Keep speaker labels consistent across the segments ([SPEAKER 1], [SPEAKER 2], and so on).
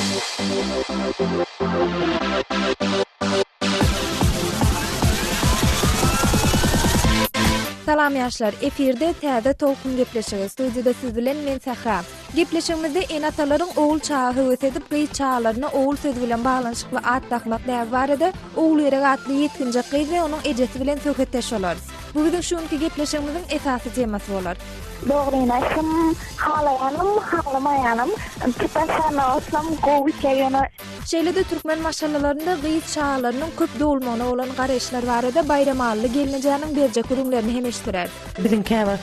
[SPEAKER 1] Salam ýaşlar, efirde Täze Tolkun gepleşigi, studiýada siz bilen men Sähra. Gepleşigimizde ene-atalaryň ogul çaga höwes edip, gyz çagalaryna ogul sözi bilen baglanyşykly at dakmak däbi barada Ogulgerek atly ýetginjek gyz we onuň ejesi bilen söhbetdeş bolarys. Bu biziň şu günki gepleşigimiziň esasy temasy bolar.
[SPEAKER 2] Dogryny aýtsam, halaýanym, halamaýanym, Türkmenistanda bolsam gowy gitýär ýöne.
[SPEAKER 1] Şeýle-de türkmen maşgalalarynda gyz çagalarynyň köp dogulmagyna bolan garaýyşlar barada Baýramally gelnejäniň berjek gürrüňlerini hem eşitdireris.
[SPEAKER 3] Biziň käbir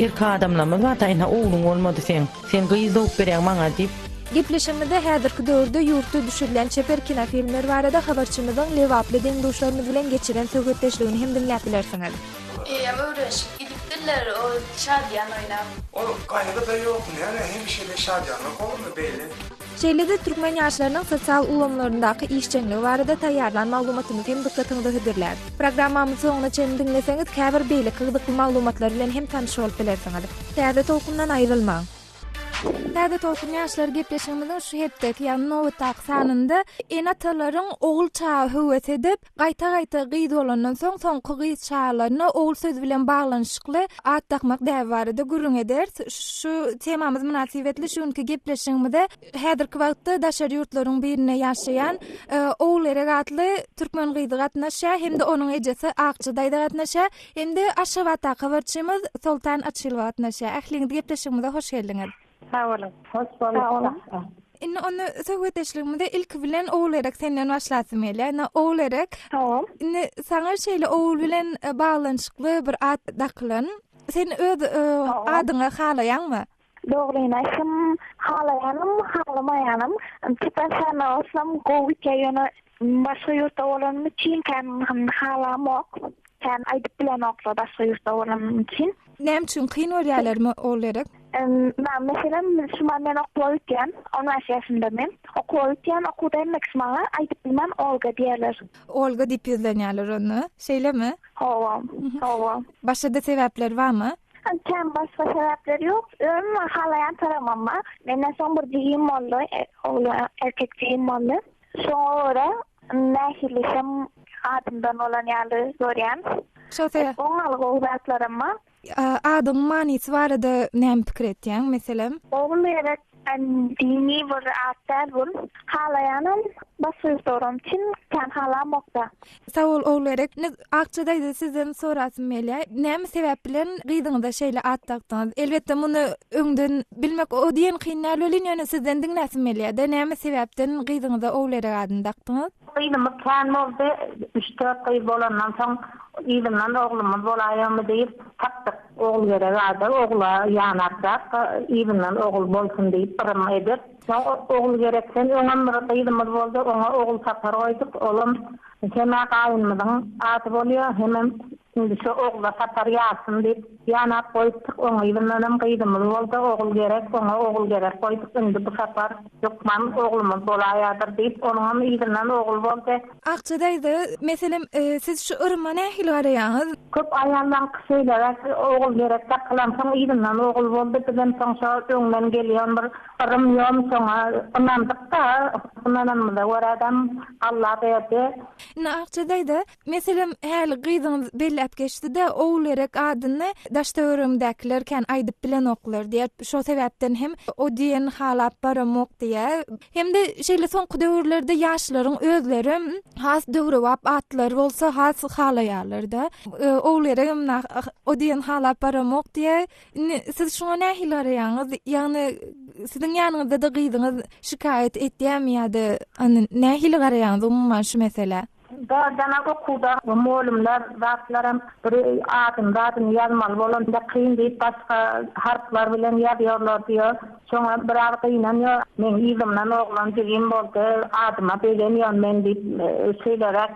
[SPEAKER 3] erkek adamlarymyz bar-da, ine ogluň bolmady seň, sen gyz dogup berýäň maňa diýip.
[SPEAKER 1] Gepleşigimizde häzirki döwürde ýurtda düşürilýän çeper kinofilmler barada habarçymyzyň lebaply deň-duşlarymyz bilen geçiren söhbetdeşligini hem diňläp bilersiňiz.
[SPEAKER 4] Eýýäm öwrenişip gidipdirler o şadyýan oýnap.
[SPEAKER 5] Ol gaýgy-da ýok, näme hemişe-de şadyýanlyk bolarmy beýle?
[SPEAKER 1] Şeýle-de türkmen ýaşlarynyň sosial ulgamlaryndaky işjeňligi barada taýýarlan maglumatymyzy hem dykgatyňyza hödürläris. Programmamyzy soňuna çenli diňleseňiz, käbir beýleki gyzykly maglumatlar bilen hem tanyş bolup bilersiňiz. Täze tolkundan aýrylmaň! Täze tolkun ýaşlar gepleşigimiziň şu hepdeki, ýagny nobatdaky sanynda ene-atalaryň ogul çaga höwes edip, gaýta-gaýta gyz bolandan soň, soňky gyz çagalaryna ogul sözi bilen baglanyşykly at dakmak däbi barada gürrüň ederis. Şu temamyz mynasybetli şu günki gepleşigimize häzirki wagtda daşary ýurtlaryň birinde ýaşaýan Ogulgerek atly türkmen gyzy gatnaşýar hem-de onuň ejesi Akja daýza gatnaşýar hem-de Aşgabatdaky habarçymyz Soltan Açylowa gatnaşýar. Ähliňiz gepleşigimize hoş geldiňiz.
[SPEAKER 6] Sag boluň. Hoş bulduk.
[SPEAKER 1] Indi onda söhbetdeşligimize ilki bilen Ogulgerek senden başlasym gelýär. Indi Ogulgerek.
[SPEAKER 2] Salam.
[SPEAKER 1] Indi saňa şeýle ogul bilen e, baglanyşykly bir at dakylan. Sen öz e, adyňy halaýaňmy?
[SPEAKER 2] Dogryny aýtsam, halaýanym, halamaýanym. Türkmenistanda bolsam gowy gitýär, ýöne başga ýurtda bolanym üçin kän halamok. Kän aýdyp bilenoklar başga ýurtda bolanym üçin.
[SPEAKER 1] Näme üçin kyn görýärlermi Ogulgerek?
[SPEAKER 2] Mä meselem, şu man men okuwa gitýän, 15 ýaşymda men. Okuwa gitýän, okuwda hemme kişi maňa aýdyp bilmän Olga diýerler.
[SPEAKER 1] Olga diýip ýüzlenýärler onda, şeýlemi?
[SPEAKER 2] Hawa, hawa.
[SPEAKER 1] Başga-da sebäpler barmy?
[SPEAKER 2] Kän başga sebäpler ýok. Özüm halaýan tarapym bar. Menden soň bir jigim boldy, oglan erkek jigim boldy. Şoňa görä nähili hem adymdan bolan ýaly görýän.
[SPEAKER 1] Şol sebäp.
[SPEAKER 2] Oň ýaly gowy zatlaram bar.
[SPEAKER 1] Adyň manysy barada näme pikir etýäň, meselem?
[SPEAKER 2] Ogulgerek dini bir at däl bul. Halaýanam başga ýurtlaram üçin kän halamokda.
[SPEAKER 1] Sag bol Ogulgerek. Indi Akja daýza sizden sorasym gelýär. Näme sebäp bilen gyzyňyza şeýle at dakdyňyz? Elbetde muny öňden bilmek o diýen kyn däl welin ýöne sizden diňläsim gelýär-de näme sebäpden gyzyňyza Ogulgerek adyny dakdyňyz?
[SPEAKER 6] Gyzymyz kän boldy, üç-dört gyz bolandan soň yzyndan oglumyz bolaýarmy diýip tapdyk. Ogulgerek ady, ogla ýanaprak, yzyndan ogul bolsun diýip yrym edip. Soň Ogulgerekden öňem bir gyzymyz boldy, oňa Ogulsapar goýduk. Olam hem-ä gaýynymyzyň ady bolýar, hemem indi şu Ogla sapar ýazsyn diýip ýanap goýupdyk. Oň yzyndanam gyzymyz boldy, Ogulgerek, oňa Ogulgerek goýduk. Indi bu sapar hökman oglumyz bolaýadyr diýip, onuňam yzyndan ogul boldy.
[SPEAKER 1] Akja daýza, meselem, siz şu yryma nähili garaýaňyz?
[SPEAKER 6] Köp aýallaňky şeýleräk, Ogulgerek dakylansoň yzyndan ogul boldy, bizem soň şo öňden gelýän bir yrym ýom şoňa ynandyk-da, ynananymyza görädem Alla berdi.
[SPEAKER 1] Indi Akja daýza, Meselem, häli gyzyňyz belläp geçdi-de, Ogulgerek adyny daş-töweregimdäkiler kän aýdyp bilenoklar diýýär. Şo sebäpden hem o diýen halap baramok diýýär. Hem-de şeýle soňky döwürlerde ýaşlaryň özlerem has döwrebap atlar bolsa has halaýarlar-da. Ogulgeregem o diýen halap baramok diýýär. Indi siz şuňa nähili garaýaňyz? Ýagny siziň ýanyňyzda-da gyzyňyz şikaýat etýärmi ýa-da nähili garaýaňyz umuman şu meselä?
[SPEAKER 6] Dogrudanam okuwda mugallymlar zatlaram bir adyny zadyny ýazmaly bolanda kyn diýip başga harplar bilen ýazýarlar diýýär. Şoňa biraz gynanýar. Meň yzymdan oglan jigim boldy, adyma begenýän men diýip şeýleräk.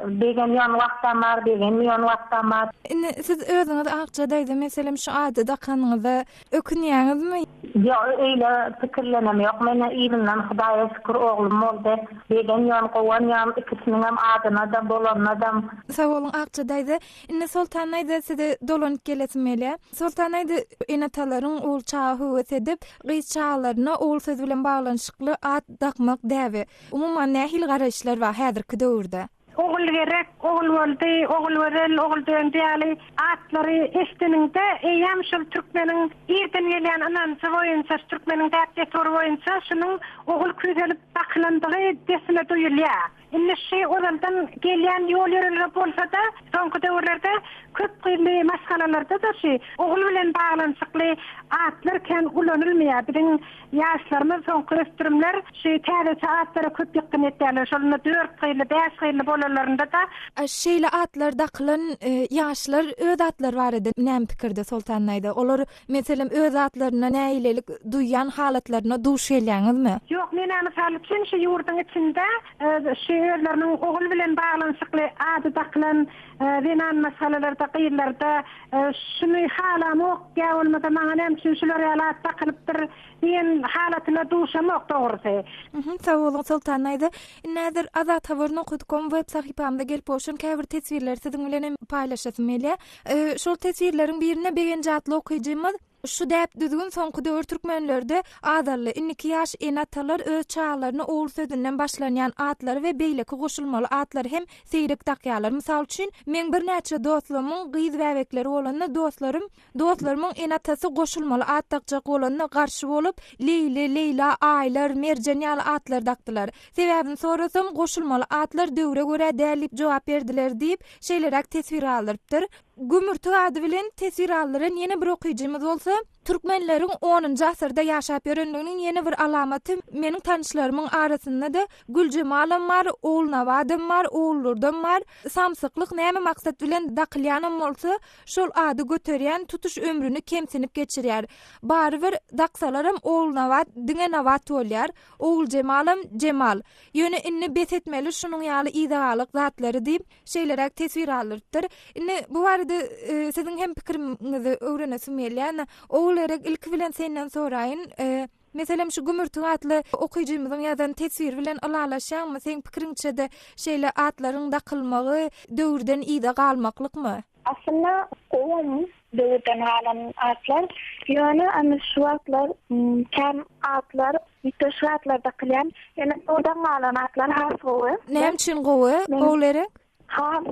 [SPEAKER 6] Begenýän wagtam bar, begenmeýän wagtam bar.
[SPEAKER 1] Indi siz özüňiz Akja daýza meselem şu ady dakanyňyza ökünýäňizmi?
[SPEAKER 6] Ýok, öýle pikirlenem ýok. Meni yzyndan Hudaýa şükür oglum boldy. Begenýän, guwanýan ikisiniňem adyna-da, bolanyna-dam.
[SPEAKER 1] Sag boluň Akja daýza. Indi Soltan daýza size dolanyp gelesim gelýär. Soltan daýza ene-atalaryň ogul çaga höwes edip, gyz çagalaryna ogul sözi bilen baglanyşykly at dakmak däbi. Umuman nähili garaýyşlar bar häzirki döwürde?
[SPEAKER 7] Ogulgerek, Ogulboldy, Ogulgözel, Oguldöndi ýaly atlary eşideniňde, eýýäm şol türkmeniň irden gelýän ynanjy boýunça, şu türkmeniň däp-dessury boýunça şunuň ogul küýselip dakylandygy dessine duýulýar. Indi şu ozaldan gelýän ýol-ýörelge bolsa-da, soňky döwürlerde köp gyzly maşgalalarda-da şu ogul bilen baglanyşykly atlar kän ulanylmaýar. Biziň Ýaşlarymyz soňky ösdürimler şu täzeçe atlara köp ýykgyn etýärler. Şolunda dört gyzly, bäş gyzly bolanlarynda-da.
[SPEAKER 1] Şeýle atlar dakylan ýaşlar öz atlary barada näme pikirde Soltan daýza? Olar, meselem, öz atlaryna nägilelik duýýan halatlaryna duş gelýäňizmi?
[SPEAKER 7] Ýok, men-ä mysal üçin şu ýurduň içinde şu özleriniň ogul bilen baglanyşykly ady dakylan zenan maşgalalarda, gyzlarda şuny halamok ýa bolmasa maňa näme üçin şular ýaly at dakylypdyr diýen halatyna duşamok dogrusy.
[SPEAKER 1] Sag boluň Soltan daýza. Indi häzir Azathabar nokat kom web sahypamyza gelip gowşan käbir teswirleri siziň bilen hem paýlaşasym gelýär. Şol teswirleriň birinde Begenç atly okyjymyz Şu däp-düzgün soňky döwür türkmenlerde azaldy. Indiki ýaş ene-atalar öz çagalaryna ogul sözünden başlanýan atlary we beýleki goşulmaly atlary hem seýrek dakýarlar. Mysal üçin, meň birnäçe dostlarymyň gyz bäbekleri bolanda dostlarym dostlarymyň ene-atasy goşulmaly at dakjak bolanda garşy bolup, Leýli, Leýla, Aýlar, Merjen ýaly atlar dakdylar. Sebäbini sorasam, goşulmaly atlar döwre görä däl diýip jogap berdiler diýip, şeýleräk teswir galdyrypdyr. Gümürtik ady bilen teswir galdyran ýene bir okyjymyz bolsa, Türkmenleriň onunjy asyrda ýaşap ýörenliginiň ýene bir alamaty meniň tanyşlarymyň arasynda-da Güljemalam bar, Ogulnabadam bar, Oguldurdam bar. Samsyklyk näme maksat bilen dakylýanam bolsa, şol ady göterýän tutuş ömrüni kemsinip geçirýär. Barybir daksalaram Ogulnabat diňe Nabat bolýar, Oguljemalam Jemal. Ýöne indi bes etmeli şunuň ýaly yzagalak zatlary diýip, şeýleräk teswir galdyrypdyr. Indi bu barada e, siziň hem pikiriňizi öwrenesim gelýär. Ogulgerek ilki bilen senden soraýyn. E, meselem şu Gümürtik atly okyjymyzyň ýazan teswiri bilen ylalaşýaňmy? Seň pikiriňçe-de şeýle atlaryň dakylmagy döwürden yza galmaklykmy?
[SPEAKER 2] Aslynda gowam döwürden galan atlar. Ýöne ana şu wagtlar kän atlar üýtgeşik atlar dakylýan. Ýöne döwürden galan atlar has gowy.
[SPEAKER 1] Näme üçin gowy, Ogulgerek?
[SPEAKER 2] Has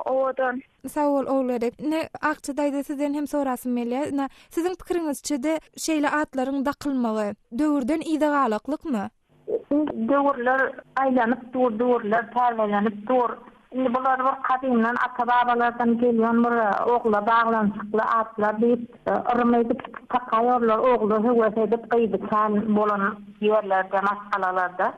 [SPEAKER 2] owadan.
[SPEAKER 1] Sag bol Ogulgerek. Ine Akja daýza sizden hem sorasym gelýär. Ine siziň pikiriňizçe-de şeýle atlaryň dakylmagy döwürden yza galaklykmy?
[SPEAKER 6] Döwürler aýlanyp dur, döwürler täzelenip dur. Indi bular bir gadymdan ata-babalardan gelýän bir ogla baglanyşykly atlar diýip, yrym edip takaýarlar, ogla höwes edip, gyzy kän bolan ýerlerde, maşgalalarda.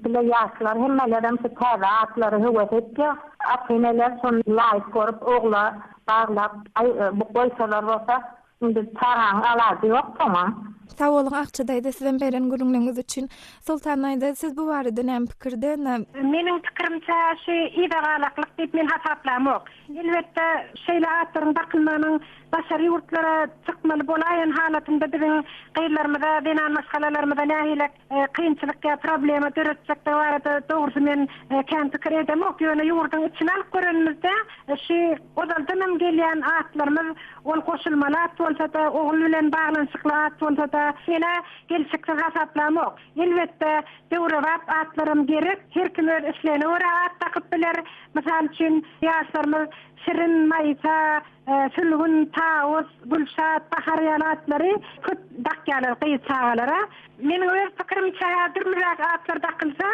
[SPEAKER 6] Bile ýaşlar hemmelerem şu täze atlary höwes etýär. Ata-eneler şony laýyk görüp, ogla baglap bu goýsalar bolsa, Indi çagaň alajy ýok soňam.
[SPEAKER 1] Sag boluň Akja daýza sizem beren gürrüňleriňiz üçin. Soltan daýza siz bu barada näme pikirde?
[SPEAKER 7] Meniň pikirimçe şu yza galaklyk diýip men hasaplamok. Elbetde şeýle atlaryň dakylmagynyň daşary ýurtlara çykmaly bolaýan halatynda biziň gyzlarymyza zenan maşgalalarymyza nähilek kynçylyk ýa problema döretjekdigi barada dogrusy men kän pikir edemok. Ýöne ýurduň içini alyp görenimizde şu ozaldanam gelýän atlarymyz ol goşulmaly at bolsa-da, ogul bilen baglanyşykly at bolsa-da, men-ä gelşiksiz hasaplamok. Elbetde, döwrebap atlaram gerek. Her kim öz islegine görä at dakyp biler. Mysal üçin, ýaşlarymyz Şirin, Maýsa, Sülgün, Tawus, Gülşat, Bahar ýaly atlary köp dakýarlar gyz çagalara. Meniň öz pikirimçe dürlüräk atlar dakylsa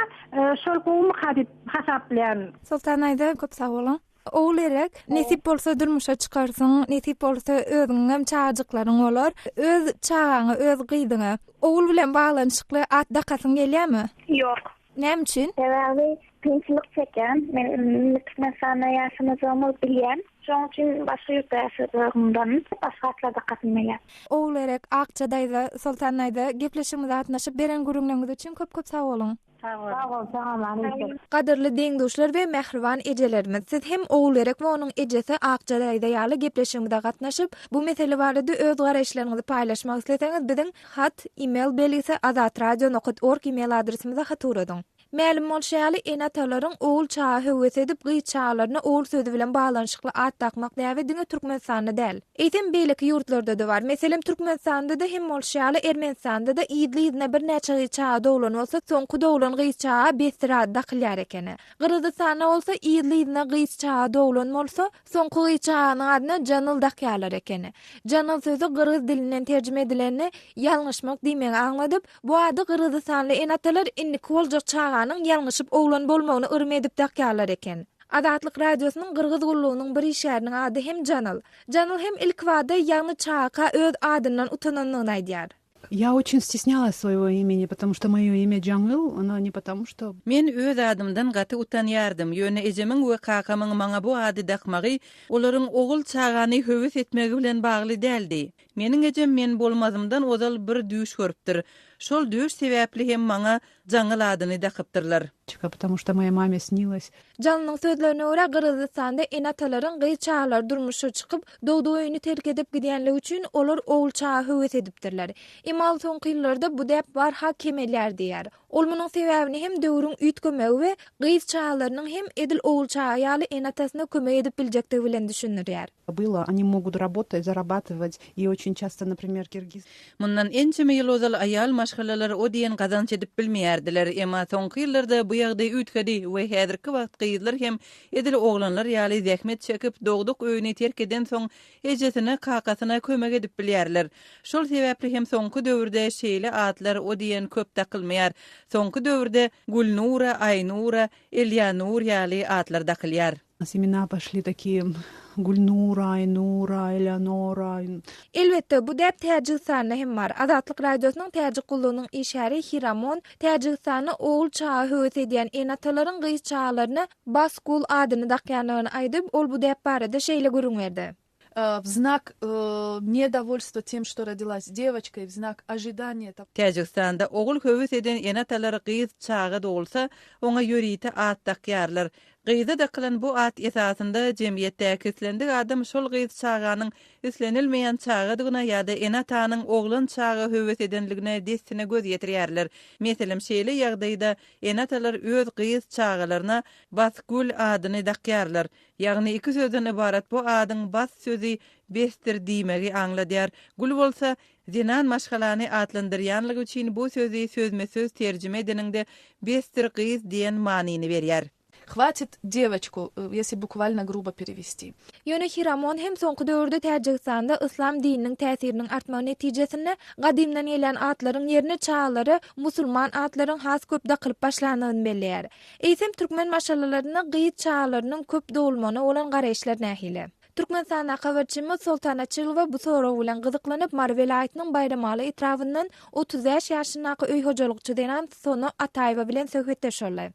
[SPEAKER 7] şol gowumyka diýip hasaplaýan.
[SPEAKER 1] Soltan daýza köp sag boluň. Ogulgerek, nesip bolsa durmuşa çykarsyň, nesip bolsa özüňiňem çagajyklaryň bolar. Öz çagaňa, öz gyzyňa ogul bilen baglanyşykly at dakasyň gelýärmi?
[SPEAKER 2] Ýok.
[SPEAKER 1] Näme üçin?
[SPEAKER 2] Sebäbi kynçylyk çekýän. Men indi Türkmenistanda ýaşamajagymy bilýän. Şonuň üçin başga ýurtda ýaşadygymdan başga atlar dakasym gelýär.
[SPEAKER 1] Ogulgerek, Akja daýza, Soltan daýza gepleşigimize gatnaşyp beren gürrüňleriňiz üçin köp köp sag boluň.
[SPEAKER 6] Sag bol. Sag bol, sag aman işle.
[SPEAKER 1] Gadyrly deň-duşlar we mähriban ejelerimiz! Siz hem Ogulgerek we onuň ejesi Akja daýza ýaly gepleşigimize gatnaşyp, bu mesele barada öz garaýyşlaryňyzy paýlaşmak isleseňiz biziň hat, email belgisi azatradio nokat org email adresimize hat ugradyň. Mälim bolşy ýaly, ene-atalaryň ogul çaga höwes edip, gyz çagalaryna ogul sözi bilen baglanyşykly at dakmak däbi diňe Türkmenistanda däl. Eýsem, beýleki ýurtlarda-da bar. Meselem, Türkmenistanda-da hem bolşy ýaly, Ermenistanda-da yzly-yzyna birnäçe gyz çaga doglan bolsa, soňky doglan gyz çaga Bessir ady dakylýar ekeni. Gyrgyzystanda bolsa yzly-yzyna gyz çaga doglan bolsa, soňky gyz çaganyň adyna Janyl dakýarlar ekeni. Janyl sözi gyrgyz dilinden terjime edilende, ýalňyşmak diýmegi aňladyp, Bu ady gyrgyzystanly ene-atalar indiki boljak çaganyň ýalňyşyp oglan bolmagyny yrym edip dakýarlar eken. Azatlyk Radiosynyň Gyrgyz gullugynyň bir işgäriniň ady hem Janyl. Janyl hem ilkibada, ýagny çagaka öz adyndan utanandygyny aýdýar.
[SPEAKER 8] Я очень стеснялась своего имени, потому что моё имя Джаңыл, оно не потому что.
[SPEAKER 9] Men öz adymdan gaty utanýardym, ýöne ejemiň we kakamyň maňa bu ady dakmagy olaryň ogul çagany höwes etmegi bilen bagly däldi. Meniň ejem men bolmazymdan ozal bir düýş görüpdir. Şol düýş sebäpli hem maňa Jaňyl adyny dakypdyrlar.
[SPEAKER 8] Потому что моей маме снилось.
[SPEAKER 1] Jaňylyň sözlerine görä, Gyrgyzystanda ene-atalaryň gyz çagalary durmuşa çykyp, dogduk öýüni terk edip gidýänligi üçin olar ogul çaga höwes edipdirler. Emma ol soňky ýyllarda bu däp barha kemelýär diýýär. Ol munuň sebäbini hem döwrüň üýtgemegi we gyz çagalarynyň hem edil ogul çaga ýaly ene-atasyna kömek edip biljekdigi bilen düşündirýär.
[SPEAKER 8] Было, они могут работать, зарабатывать, и очень часто, например, киргиз.
[SPEAKER 9] Mundan ençeme ýyl ozal aýal maşgalalar o diýen gazanç edip bilmeýärdiler, emma soňky ýyllarda bu ýagdaý üýtgedi we häzirki wagt gyzlar hem edil oglanlar ýaly zähmet çekip, dogduk öýüni terk edensoň ejesine, kakasyna kömek edip bilýärler. Şol sebäpli hem soňky döwürde şeýle atlar o diýen köp dakylmaýar. Soňky döwürde Gülnura, Aýnura, Elýanur ýaly atlar dakylýar.
[SPEAKER 8] Imena poşli takie Gülnura, Aýnura, Eleonora.
[SPEAKER 1] Elbetde, bu däp Täjigistanda hem bar. Azatlyk Radiosynyň Täjik gullugynyň işgäri Hiramon Täjigistanda ogul çaga höwes edýän ene-atalaryň gyz çagalaryna Basgul adyny dakýandygyny aýdyp, ol bu däp barada şeýle gürrüň berdi.
[SPEAKER 10] W znak nedowolstwa tem, çto rodilas dewoçka i w znak ožidaniýa.
[SPEAKER 9] Täjigistanda ogul höwes eden ene-atalar gyz çaga dogulsa, oňa ýörite at dakýarlar. Gyza dakylan bu at esasynda jemgyýetdäki islendik adam şol gyz çaganyň islenilmeýän çagadygyna ýa-da ene-atanyň oglan çaga höwes edenligine dessine göz ýetirýärler. Meselem, şeýle ýagdaýda ene-atalar öz gyz çagalaryna Basgül adyny dakýarlar. Ýagny iki sözden ybarat bu adyň bas sözi besdir diýmegi aňladýar. Gül bolsa, zenan maşgalany atlandyrýanlygy üçin bu sözi sözme-söz terjime edeniňde besdir gyz diýen manyny berýär.
[SPEAKER 10] Hwatit dewoçku, ýesli bukvalno grubo perewesti.
[SPEAKER 1] Ýöne Hiramon hem soňky döwürde Täjigistanda yslam dininiň täsiriniň artmagy netijesinde gadymdan gelýän atlaryň ýerine çagalara musulman atlaryň has köp dakylyp başlandygyny belleýär. Eýsem, türkmen maşgalalarynda gyz çagalarynyň köp dogulmagyna bolan garaýyşlar nähili? Türkmenistandaky habarçymyz Soltan Açylowa bu sorag bilen gyzyklanyp, Mary welaýatynyň Baýramaly etrabyndan 35 ýaşyndaky öý hojalykçy zenan Sona Ataýewa bilen söhbetdeş boldy.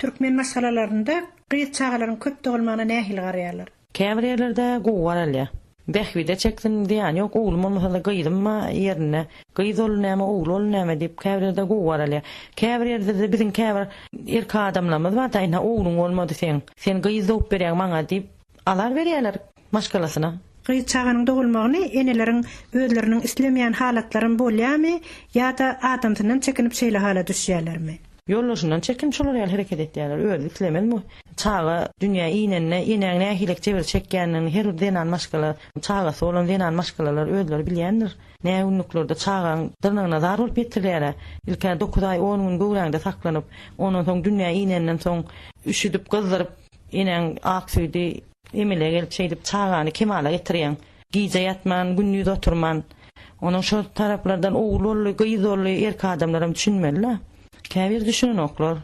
[SPEAKER 7] Türkmen maşgalalarynda gyz çagalaryň köp dogulmagyna nähili garaýarlar?
[SPEAKER 3] Käbir ýerlerde gowy garalýar. Bähbide çeksin zyýany ýok oglum bolmasada gyzym bar ýerinde gyz boldy näme ogul boldy näme diýip käbir ýerde gowy garalýar. Käbir ýerdede biziň käbir erkek adamlarymyz barda ynha ogluň bolmady seň sen gyz dogup berýäň maňa diýip azar berýärler maşgalasyna.
[SPEAKER 7] Gyz çaganyň dogulmagyny eneleriň özleriniň islemeýän halatlaram bolýarmy ýa-da adamsyndan çekinip şeýle hala düşýärlermi?
[SPEAKER 3] Ýoldaşyndan çekinip şolar ýaly hereket etýärler. Özi islemezmi? Çaga dünýä inende enäň nähilek jebir çekýändigini her bir zenan maşgala, çagasy bolan zenan maşgalalar özleri bilýändir. Nä günlüklerde çagaň dyrnagyna zar bolup ýetirilýär-ä. Ilk-ä dokuz aý, on gün göwräňde saklanyp, ondan soň dünýä inenden soň üşüdip, gyzdyryp, enäň ak süýdi Emele gelip şeýdip çagany kemala getirýäň. Gije ýatman, gündiz oturman. Onuň şol taraplardan ogul boldy, gyz boldy, erkek adamlaram düşünmeli-dä. Käbiri düşünenoklar.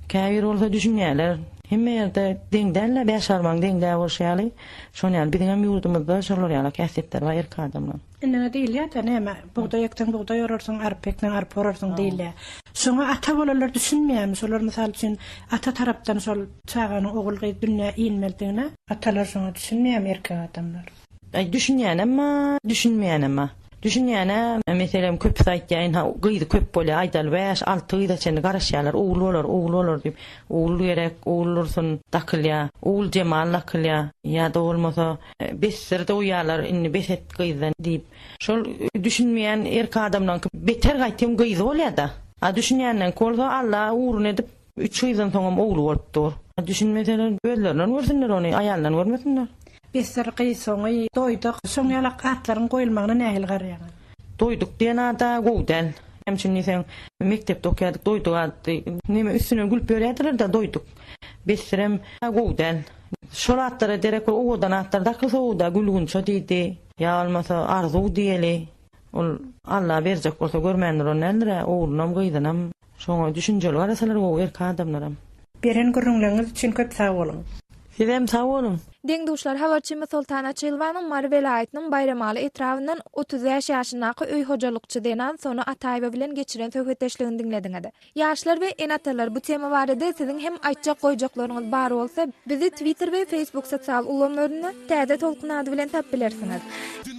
[SPEAKER 3] Käbiri bolsa düşünýärler. Hemme ýerde deň däl-dä, bäş barmagyň deň däl bolşy ýaly. Şon ýaly biziňem ýurdumyzda şolar ýalak häsiýetler bar erkek adamlaryň.
[SPEAKER 7] Indi diýilýär-de näme, bugdaý ekseň bugdaý orarsyň, arpa ekseň arpa orarsyň diýilýär. Şoňa ata bolanlar düşünmeýärmi? Şolar mysal üçin ata tarapdan şol çaganyň ogul-gyz dünýä inmelidigine. Atalar şoňa düşünmeýärmi erkek adamlar?
[SPEAKER 3] Aý düşünýänem bar, düşünmeýänem bar. Düşünýänä meselem köpüsi aýtýar ynha gyzy köp bolýar aýdaly bäş alty gyza çenli garaşýarlar ogul bolar ogul bolar diýip ogul gerek ogul dursun dakylýar oguljemal dakylýar ýa-da bolmasa besdir dogýarlar indi bes et gyzdan diýip şol düşünmeýän erk adamlaňky beter gaýtym gyzy bolýada a düşünýänleňki bolsa Alla ugruna edip Üç gyzdan soňam ogly bolup dur. Düşünmeseler özlerinden görsünler ony, aýalyndan görmesinler.
[SPEAKER 7] Besdir gyz soňy, Doýduk, şoň ýalak atlaryň goýulmagyna nähili garaýaňyz?
[SPEAKER 3] Doýduk diýen ada gowy däl. Näme üçin diýseň, mekdepde okýardyk Doýduk atly neme üstünden gülüp ýörýärdiler-de Doýduk. Besdirem gowy däl. Şol atlara derek bir owadan atlar dakylsa gowy-da, Gülgunça diýdi, ýa bolmasa Arzuw diýeli. Ol Alla berjek bolsa görmän duran däldir-ä, oglunam, gyzynam. Şoňa düşünjeli garasalar gowy erkek adamlaram.
[SPEAKER 7] Beren gürrüňleriňiz üçin köp sag boluň.
[SPEAKER 3] Sizem sag boluň.
[SPEAKER 1] Deň-duşlar habarçymyz Soltan Açylowanyň Mary welaýatynyň Baýramaly etrabyndan 35 ýaşyndaky öý hojalykçy zenan Sona Ataýewa bilen geçiren söhbetdeşligini diňlediňiz. Ýaşlar we ene-atalar bu tema barada siziň hem aýtjak-goýjaklaryňyz bar bolsa, bizi Twitter we Facebook sosial ulgamlarynda Täze Tolkun ady bilen tapyp bilersiňiz.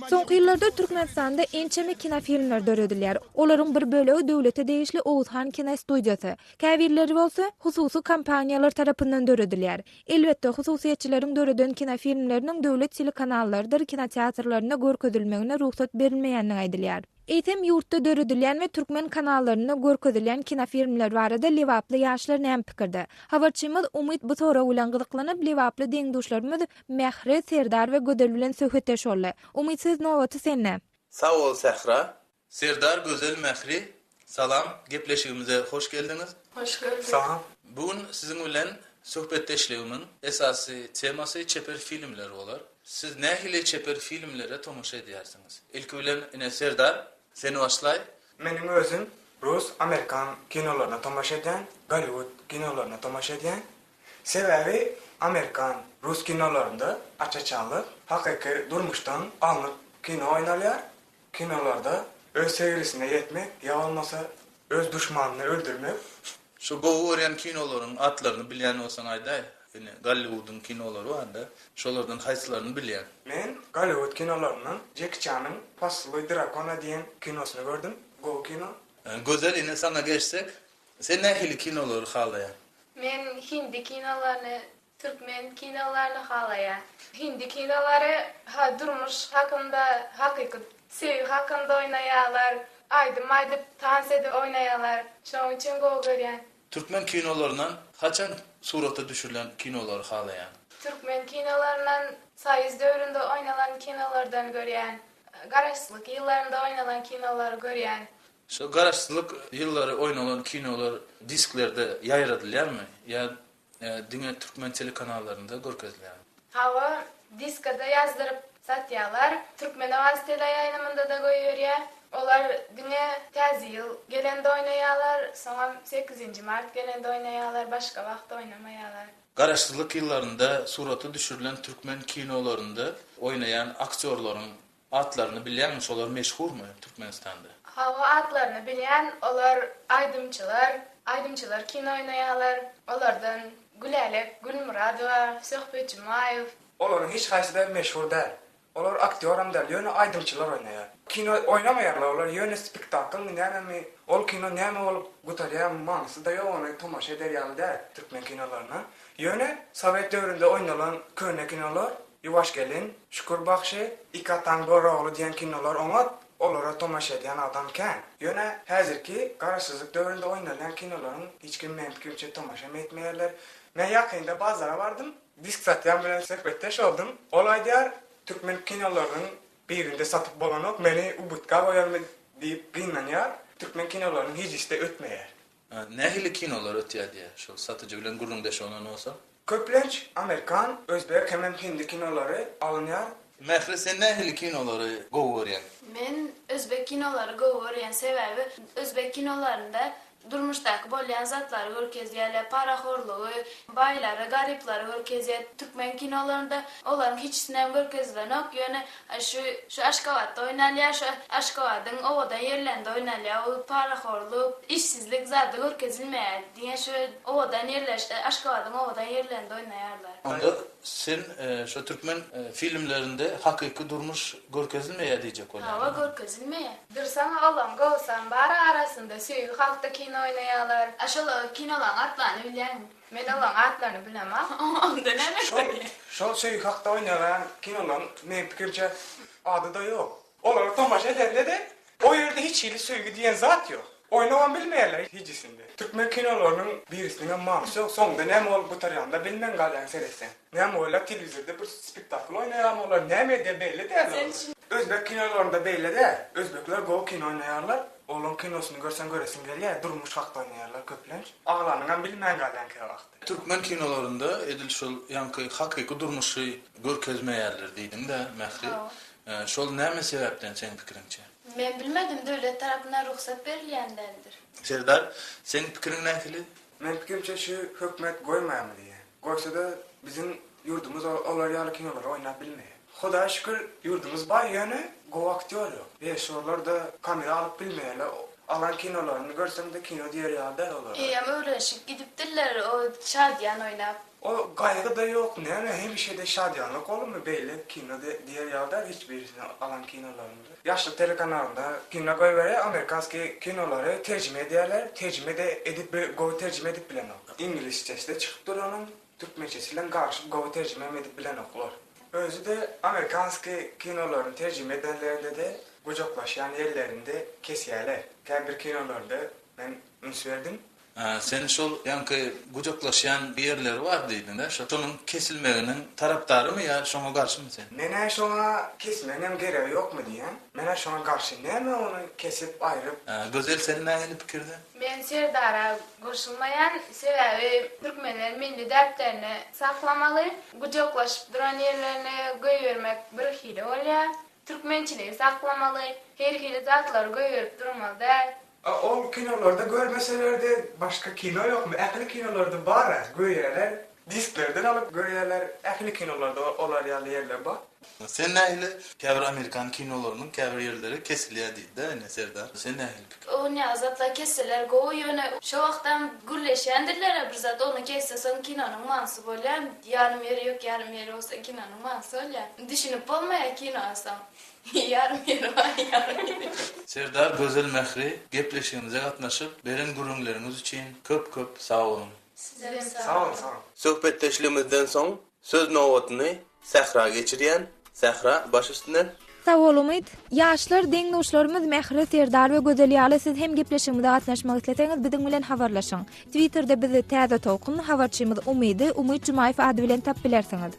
[SPEAKER 1] Soňky ýyllarda Türkmenistanda ençeme kinofilmler döredilýär. Olaryň bir bölegi döwlete degişli Oguzhan kinostudiýasy, käbirleri bolsa hususy kompaniýalar tarapyndan döredilýär. Elbetde, hususyýetçileriň döreden kinofilmleriniň döwlet telekanallarydyr kinoteatrlarynda görkezilmegine rugsat berilmeýändigi aýdylýar. Eýsem, ýurtda döredilýän we türkmen kanallarynda görkezilýän kinofilmler barada lebaply ýaşlar näme pikirde? Habarçymyz Umyt bu sorag bilen gyzyklanyp, lebaply deň-duşlarymyz Mähri, Serdar we Gözel bilen söhbetdeş boldy. Umyt söz nobaty sende.
[SPEAKER 11] Sag bol Sähra. Serdar Gözel Mähri salam gepleşigimize hoş geldiňiz.
[SPEAKER 4] Hoş gördük.
[SPEAKER 5] Salam.
[SPEAKER 11] Bu gün siziň bilen söhbetdeşligimiň esasy temasy çeper filmler bolar. Siz nähili çeper filmlere tomaşa edýärsiňiz? Ilki bilen ine Serdar sen başlaý.
[SPEAKER 5] Meniň özüm rus, amerikan kinolaryna tomaşa edýän, Golliwud kinolaryna tomaşa edýän. Sebäbi amerikan, rus kinolarynda aç-açanlyk, hakyky durmuşdan alnyp kino oýnalýar. Kinolarda öz söýgülisine ýetmek ýa bolmasa öz duşmanyny öldürmek.
[SPEAKER 11] Şu gowy görýän kinolaryň atlaryny bilýän bolsaň aýdaý. Ine Golliwudyň kinolary barda, şolardan haýsylaryny bilýäň?
[SPEAKER 5] Men Golliwud kinolaryndan Jeki Çanyň Poseluý drakona diýen kinosyny gördüm. Gowy kino.
[SPEAKER 11] Gözel ine saňa geçsek, sen nähili kinolary halaýaň?
[SPEAKER 4] Men hindi kinolaryny Türkmen kinolaryny halaýan. Hindi kinolary ha durmuş hakynda hakyky söýgi hakynda oýnaýarlar. Aýdym aýdyp tans edip oýnaýarlar. Şoň üçin gowy görýän.
[SPEAKER 11] Türkmen kinolaryndan haçan surata düşürilen kinolary halaýaň?
[SPEAKER 4] Türkmen kinolaryndan soýuz döwründe oýnalan kinolardan görýän. Garaşsyzlyk ýyllarynda oýnalan kinolary görýän.
[SPEAKER 11] Şo garaşsyzlyk ýyllary oýnalan kinolar disklerde ýaýradylýarmy ýa Diňe türkmen telekanallarynda görkezilýär.
[SPEAKER 4] Hawa, diskada ýazdyryp satýarlar. Türkmen owazy teleýaýlymynda-da goýberýär. Olar diňe Täze ýyl gelende oýnaýarlar, soňam sekizinji mart gelende oýnaýarlar, başga wagt oýnamaýarlar.
[SPEAKER 11] Garaşsyzlyk ýyllarynda surata düşürilen türkmen kinolarynda oýnaýan aktýorlaryň Atlaryny bilýäňmi şolar meşhurmy Türkmenistanda?
[SPEAKER 4] Hawa atlaryny bilýän olar aýdymçylar aýdymçylar kino oýnaýalar olardan Gülälek Gülmyradowa Söhbet Jumaýew.
[SPEAKER 5] Olaryň hiç haýsyda meşhur däl. Olar aktýoram däl, ýöne aýdymçylar oýnaýar. Kino oýnamaýarlar olar ýöne spektaklmy nämemi ol kino näme bolup gutarýar manysy-da ýok ony tomaşa eder ýaly däl türkmen kinolaryna. Ýöne sowet döwründe oýnalan köne kinolar Ýuwaş gelin, Şükür bagşy, Iki ataň Görogly diýen kinolar oňat, olara tomaşa edýän adam kän. Ýöne häzirki Garaşsyzlyk döwründe oýnalýan kinolaryň hiç kim meň pikirimçe tomaşam etmeýärler. Men ýakynda bazara bardym, disk satýan bilen söhbetdeş boldum. Ol aýdýar, türkmen kinolarynyň birinde satyp bolanok, meni ubytka goýarmy diýip gynanýar. Türkmen kinolarynyň hijisi-de ötmeýär.
[SPEAKER 11] Nähili kinolar ötýär diýýär şol satyjy bilen gürrüňdeş bolan bolsa.
[SPEAKER 5] Köplenç amerikan, özbek hemem hindi kinolary alynýar.
[SPEAKER 11] Mähri sen nähili kinolary gowy görýäň?
[SPEAKER 4] Men özbek kinolary gowy görýän sebäbi özbek kinolarynda.
[SPEAKER 12] Durmuşdaky bolýan zatlary görkezýärler, parahorlugy, baýlary, garyplary görkezýär. Türkmen kinolarynda olaryň hiçisinem görkezilenok, ýöne şu şu Aşgabatda oýnalýar, şu Aşgabadyň owadan ýerlerinde oýnalýar. O parahorluk, işsizlik zady görkezilmeýär. Diňe şu owadan ýerler, Aşgabadyň owadan ýerlerinde oýnaýarlar.
[SPEAKER 11] Onda sen şo türkmen filmlerinde hakyky durmuş görkezilmeýär diýjek bolýaňmy?
[SPEAKER 12] Hawa görkezilmeýär.
[SPEAKER 4] Dursaň olaň gowsam bar arasynda söýgi hakda kino oýnaýalar.
[SPEAKER 12] A şol kinolaň atlaryny bilýäňmi?
[SPEAKER 4] Men olaň atlaryny bilemok.
[SPEAKER 12] Onda näme
[SPEAKER 5] Şol şol söýgi hakda oýnalýan kinolaň meň pikirimçe ady-da ýok. Olara tomaşa edende-de o ýerde hiç hili söýgi diýen zat ýok. Oýnabam bilmeýärler hijisinde. Türkmen kinolarynyň birisiniňem manysy ýok. Soňunda näme bolup gutarýanyny-da bilmän galýaň seretseň. Näme bolýar telewizorda bir spektakl oýnaýarmy olar näme edýär belli däl olar. Özbek kinolarynda beýle däl. Özbekler gowy kino oýnaýarlar. Olaň kinosyny görseň göresiň gelýär. Durmuş hakda oýnaýarlar köplenç. Aglanyňam bilmän galýaň käwagt.
[SPEAKER 11] Türkmen kinolarynda edil şol ýaňky hakyky durmuşy görkezmeýärler diýdiň-dä Mähri. Şol näme sebäpden seň pikiriňçe?
[SPEAKER 12] Men bilmedim döwlet tarapyndan rugsat berilýän däldir.
[SPEAKER 11] Serdar, seň pikiriň nähili?
[SPEAKER 5] Meň pikirimçe şu hökümet goýmaýarmy diýýän. Goýsada biziň ýurdumyz olar ýaly kinolary oýnap bilmeýär. Hudaýa şükür ýurdumyz baý ýöne gowy aktýor ýok. Režissýorlar-da kamera alyp bilmeýärler. Alan kinolaryny görseňde kino diýer ýaly däl olara.
[SPEAKER 12] Eýýäm öwrenişip gidipdirler o şadyýan oýnap.
[SPEAKER 5] O gaýgy-da ýok näme hemişe-de şadyýanlyk bolurmy beýle kino diýer ýaly däl hiç birisini alan kinolarynda. Ýaşlyk telekanalynda kino goýberýär amerikanskiý kinolary terjime edýärler terjime-de edip gowy terjime edip bilenok. Iňlisçesi-de çykyp dur onuň türkmençesi bilen garyşyp gowy terjimem edip bilenoklar. Özi-de amerikanskiý kinolaryny terjime edenlerinde-de gujaklaşýan ýerlerinde kesýärler. Käbir kinolarda men üns berdim.
[SPEAKER 11] Sen şol ýaňky gujaklaşýan ýerleri bar diýdiň-dä, şonuň kesilmeginiň tarapdarymy ýa şoňa garşymy sen?
[SPEAKER 5] Men-ä şoňa kesmegiňem geregi ýokmy diýýän. Men-ä şoňa garşy. Näme ony kesip aýryp.
[SPEAKER 11] Gözel sen nähili pikirde?
[SPEAKER 4] Men Serdara goşulmaýan, sebäbi türkmenler milli däplerini saklamaly, gujaklaşyp duran ýerlerini goýbermek birhili bolýar. Türkmençiligi saklamaly, her hili zatlary goýberip durmaly däl.
[SPEAKER 5] A ol kinolarda görmeselerde başga kino ýokmy ähli kinolarda bara görýäler disklerden alyp görýäler ähli kinolarda olar ýaly ýerler bar.
[SPEAKER 11] Sen nähili käbir amerikan kinolarynyň käbir ýerleri kesilýär diýdi-dä ine Serdar sen nähili pikir.
[SPEAKER 12] O nä zatlar kesseler gowy ýöne şo wagtam gürleşýändirlerä bir zat ony kesse soň kinonyň manysy bolýar ýarym ýeri ýok ýarym ýeri bolsa kinonyň manysy bolýar düşünip bolmaýar kinoa soň. Ýarym ýeri bar, ýarym ýeri ýok.
[SPEAKER 11] Serdar Gözel Mähri gepleşigimize gatnaşyp beren gürrüňleriňiz üçin köp köp sag boluň.
[SPEAKER 12] Sizem
[SPEAKER 5] sag boluň. Sag boluň.
[SPEAKER 11] Söhbetdeşligimizden soň söz nobatyny Sähra geçirýän, Sähra baş üstüne.
[SPEAKER 1] Sag bol Umyt. Ýaşlar deň-duşlarymyz Mähri, Serdar we Gözel ýaly siz hem gepleşigimize gatnaşmak isleseňiz biziň bilen habarlaşyň. Twitterde bizi Täze Tolkun, habarçymyz Umydy, Umyt Jumaýew ady bilen tap bilersiňiz.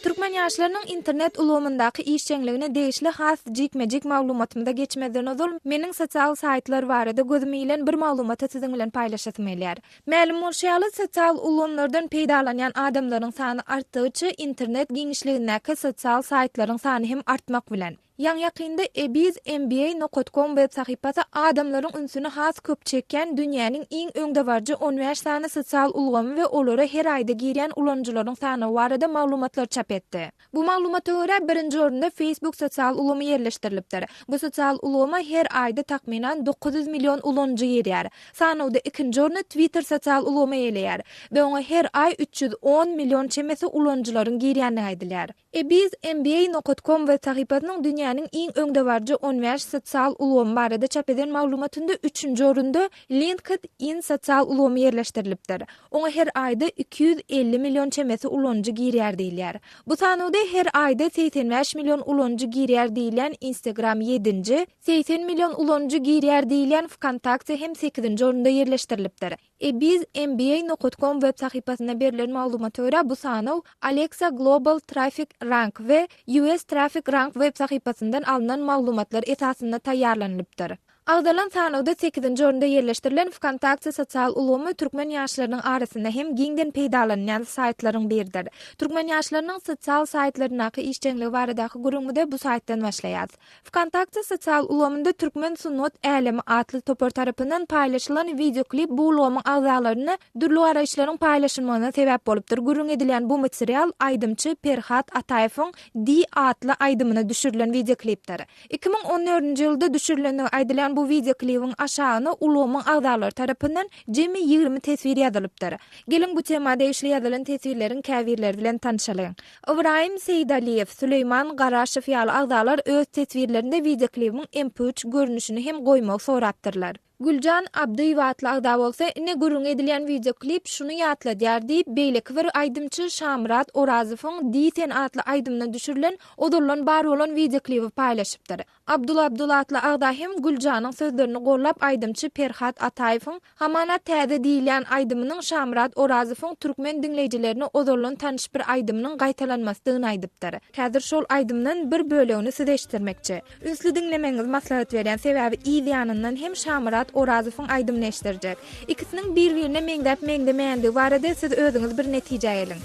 [SPEAKER 1] Türkmen ýaşlarynyň internet ulgamyndaky işjeňligine degişli has jikme-jik maglumatymyza geçmezden ozal, meniň sosial saýtlar barada gözüme ilen bir maglumaty siziň bilen paýlaşasym gelýär. Mälim bolşy ýaly, sosial ulgamlardan peýdalanýan adamlaryň sany artdygyça, internet giňişligindäki sosial saýtlaryň sany hem artmak bilen. Ýaňy-ýakynda Ebiz MBA nokat kom web sahypasy adamlaryň ünsüni has köp çekýän dünýäniň iň öňdebaryjy 15 sany sosial ulgamy we olara her aýda girýän ulanyjylaryň sanawy barada maglumatlar çap etdi. Bu maglumata görä, birinji orunda Facebook sosial ulgamy ýerleşdirilipdir. Bu sosial ulgama her aýda takmynan 900 million ulanyjy girýär. Sanawda ikinji orny Twitter sosial ulgamy eýeleýär we oňa her aý 310 million çemesi ulanyjylaryň girýändigi aýdylýar. Ebiz MBA nokat kom web sahypasynyň dünýäniň iň öňdebaryjy on bäş sosial ulgamy barada çap eden maglumatynda üçünji orunda LinkedIn sosial ulgamy ýerleşdirilipdir. Oňa her aýda 250 million çemesi ulanyjy girýär diýilýär. Bu sanawda her aýda 85 million ulanyjy girýär diýilýän Instagram ýedinji, 80 million ulanyjy girýär diýilýän Wkontakte hem sekizinji orunda ýerleşdirilipdir. Ebiz MBA nokat kom web sahypasynda berlen maglumata görä, bu sanaw Alexa Global Traffic Rank we US Traffic Rank web sahypasyndan alnan maglumatlar esasynda taýýarlanylypdyr. Agzalan sanawda sekizinji orunda ýerleşdirilen Wkontakte sosial ulgamy türkmen ýaşlarynyň arasynda hem giňden peýdalanylýan saýtlaryň biridir. Türkmen ýaşlarynyň sosial saýtlaryndaky işjeňligi baradaky gürrüňimize bu saýtdan başlaýarys. Wkontakte sosial ulgamynda Türkmen sungat älemi atly topar tarapyndan paýlaşylan wideoklip bu ulgamyň agzalarynda dürli garaýyşlaryň paýlaşylmagyna sebäp bolupdyr. Gürrüň edilýän bu material aýdymçy Perhat Ataýewiň Diý atly aýdymyna düşürilen wideoklipdir. 2014-nji ýylda düşürilendigi aýdylýan bu wideoklibiň aşagyna ulgamyň agzalary tarapyndan jemi 20 teswir ýazylypdyr. Geliň bu tema degişli ýazylan teswirleriň käbirleri bilen tanşalyň. Ybraýym Seýdaliýew, Süleýman Garaşow ýaly agzalar öz teswirlerinde wideoklibiň MP üç görnüşini hem goýmagy sorapdyrlar. Güljan Abdyýewa atly agza bolsa, Ine gürrüňi edilýän wideoklip şuny ýatladýar diýip, beýleki bir aýdymçy Şamyrat Orazowyň Diý sen atly aýdymyna düşürilen ozaldan bar bolan wideoklibi paýlaşypdyr. Abdul Abdul atly agza hem Güljanyň sözlerini gollap aýdymçy Perhat Ataýewiň Hamana täze diýilýän aýdymynyň Şamyrat Orazowyň türkmen diňleýjilerine ozaldan tanyş bir aýdymynyň gaýtalanmasydygyny aýdypdyr. Häzir şol aýdymdan bir bölegini size eşitdirmekçi. Ünsli diňlemegiňizi maslahat berýän, sebäbi yz ýanyndan hem Şamyrat Orazowyň aýdymyny eşitdirjek. Ikisiniň bir-birine meňzäp-meňzemeýändigi barada siz özüňiz bir netijä geliň.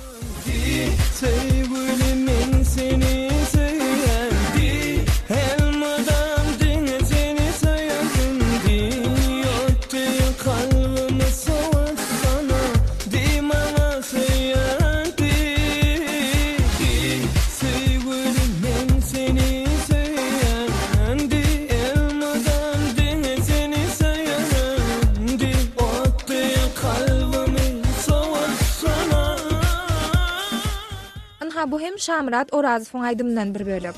[SPEAKER 13] Söýgülim men seni söýýän diý Elmydam diňe seni söýerin diý Otdy kalbymy sowatsana diý maňa söýýän diý Söýgülim men seni söýýän diý Elmydam diňe seni söýerin diý Otdy kalbymy sowatsana.
[SPEAKER 1] Ynha bu hem Şamyrat Orazowyň aýdymyndan bir bölek.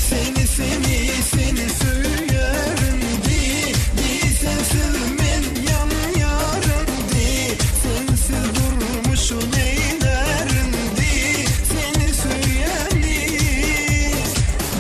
[SPEAKER 13] Seni seni seni söýerin diý diý sensiz men ýanýaryn diý sensiz durmuşy neýlärin diý seni söýýän diý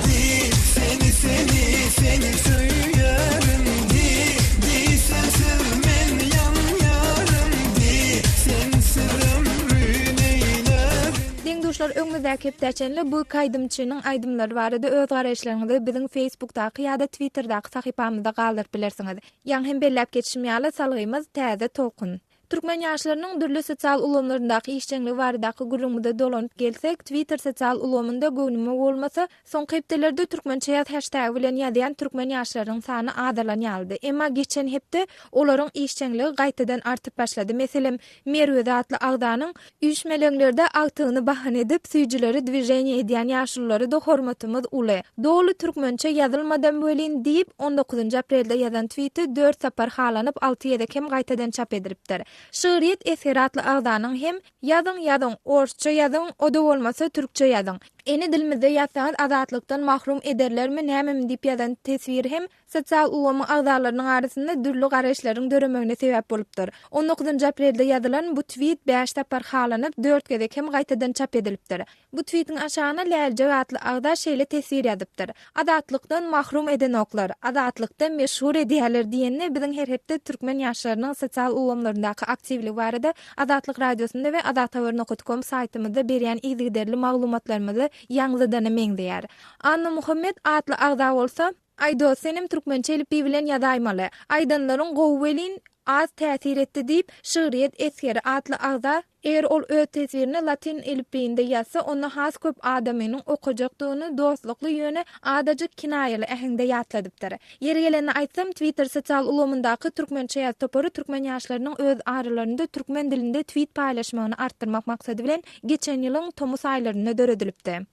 [SPEAKER 13] diý seni seni seni söýerin diý diý sensiz men ýanýaryn diý sensiz ömri neýlärin.
[SPEAKER 1] Deň-duşlar öňümizdäki hepdä çenli bu iki aýdymçynyň aýdymlary barada öz garaýyşlaryňyzy biziň Facebookdaky ýa-da Twitterdaky sahypamyzda galdyryp bilersiňiz. Ýaňy hem belläp geçişim ýaly salgymyz Täze Tolkun. Türkmen ýaşlarynyň dürli sosial ulgamlaryndaky işjeňligi baradaky gürrüňimize dolanyp gelsek, Twitter sosial ulgamynda göwnüme bolmasa, soňky hepdelerde türkmençe ýaz heştegi bilen ýazýan türkmen ýaşlarynyň sany azalan ýalydy. Emma geçen hepde olaryň işjeňligi gaýtadan artyp başlady. Meselem, Merwezi atly agzanyň Üýşmeleňlerde agtygyny bahana edip, süýjüleri dwiženiýe edýän ýaşululara-da hormatymyz uly. Doly türkmençe ýazylmadam welin diýip, on dokuzynjy aprelde ýazan twiti dört sapar halanyp, alty gezek hem gaýtadan çap edilipdir. Şygryýet esgeri atly agzanyň hem Ýazyň, ýazyň, orsça ýazyň, o-da bolmasa türkçe ýazyň. Ene dilimizde ýazsaňyz azatlykdan mahrum ederlermi nämemi diýip ýazan teswiri hem Sosial ulgamyň agzalarynyň arasynda dürli garaýyşlaryň döremegine sebäp bolupdyr. On dokuzynjy aprelde ýazylan bu twit bäş sapar halanyp, dört gezek hem gaýtadan çap edilipdir. Bu twitiň aşagyna Läljek atly agza şeýle teswir ýazypdyr, Azatlykdan mahrum edenoklar, azatlykda meşhur edýärler diýende biziň her hepde türkmen ýaşlarynyň sosial ulgamlaryndaky aktiwligi barada Azatlyk Radiosynda we azathabar nokat kom saýtymyzda berýän yzygiderli maglumatlarymyzy ýaňzydana meňzeýär. Annamuhammet atly agza bolsa, Aý dost senem türkmençe elipbiý bilen ýazaýmaly. Aýdanlaryň gowy welin, az täsir etdi diýip, Şygryýet esgeri atly agza, eger ol öz teswirini latyn elipbiýinde ýazsa, onda has köp adamynyň okajakdygyny dostlukly ýöne azajyk kinaýaly äheňde ýatladypdyr. Ýeri gelende aýtsam, Twitter sosial ulgamyndaky Türkmençe ýaz topary türkmen ýaşlarynyň öz aralarynda türkmen dilinde twit paýlaşmagyny artdyrmak maksady bilen geçen ýylyň tomus aýlarynda döredilipdi.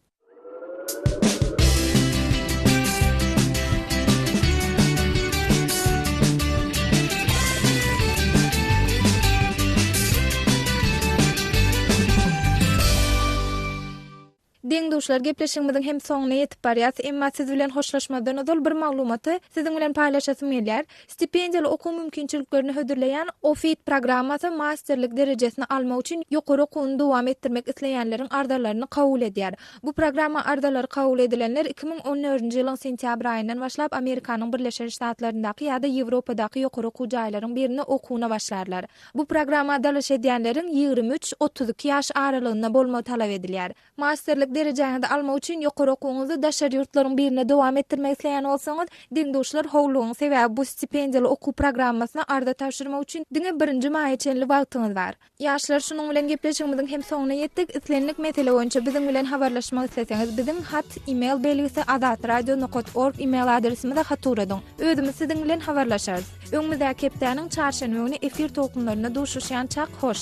[SPEAKER 1] Deň-duşlar, gepleşigimiziň hem soňuna ýetip barýas. Emma siz bilen hoşlaşmazdan ozal bir maglumaty siziň bilen paýlaşasym gelýär. Stipendiýaly okuw mümkinçiliklerini hödürleýän OFIT programmasy masterlik derejesini almak üçin ýokary okuwyny dowam etdirmek isleýänleriň arzalaryny kabul edýär. Bu programma arzalary kabul edilenler 2014-nji ýylyň sentýabr aýyndan başlap Amerikanyň Birleşen Ştatlaryndaky ýa-da Ýewropadaky ýokary okuw jaýlaryň birinde okuwyna başlarlar. Bu programma dalaş edýänleriň 23, 32 ýaş aralygynda bolmagy talap edilýär. Masterlik. derejäňizi almak üçin ýokary okuwyňyzy daşary ýurtlaryň birinde dowam etdirmek isleýän bolsaňyz, deň-duşlar howlugyň, sebäbi bu stipendiýaly okuw programmasyna arza tabşyrmak üçin diňe birinji maýa çenli wagtyňyz bar. Ýaşlar şunuň bilen gepleşigimiziň hem soňuna ýetdik. Islendik mesele boýunça biziň bilen habarlaşmak isleseňiz biziň hat email belgisi azatradio nokat org email adresimize hat ugradyň. Özümiz siziň bilen habarlaşarys. Öňümizdäki hepdäniň çarşenbe güni efir tolkunlarynda duşuşýançak hoş.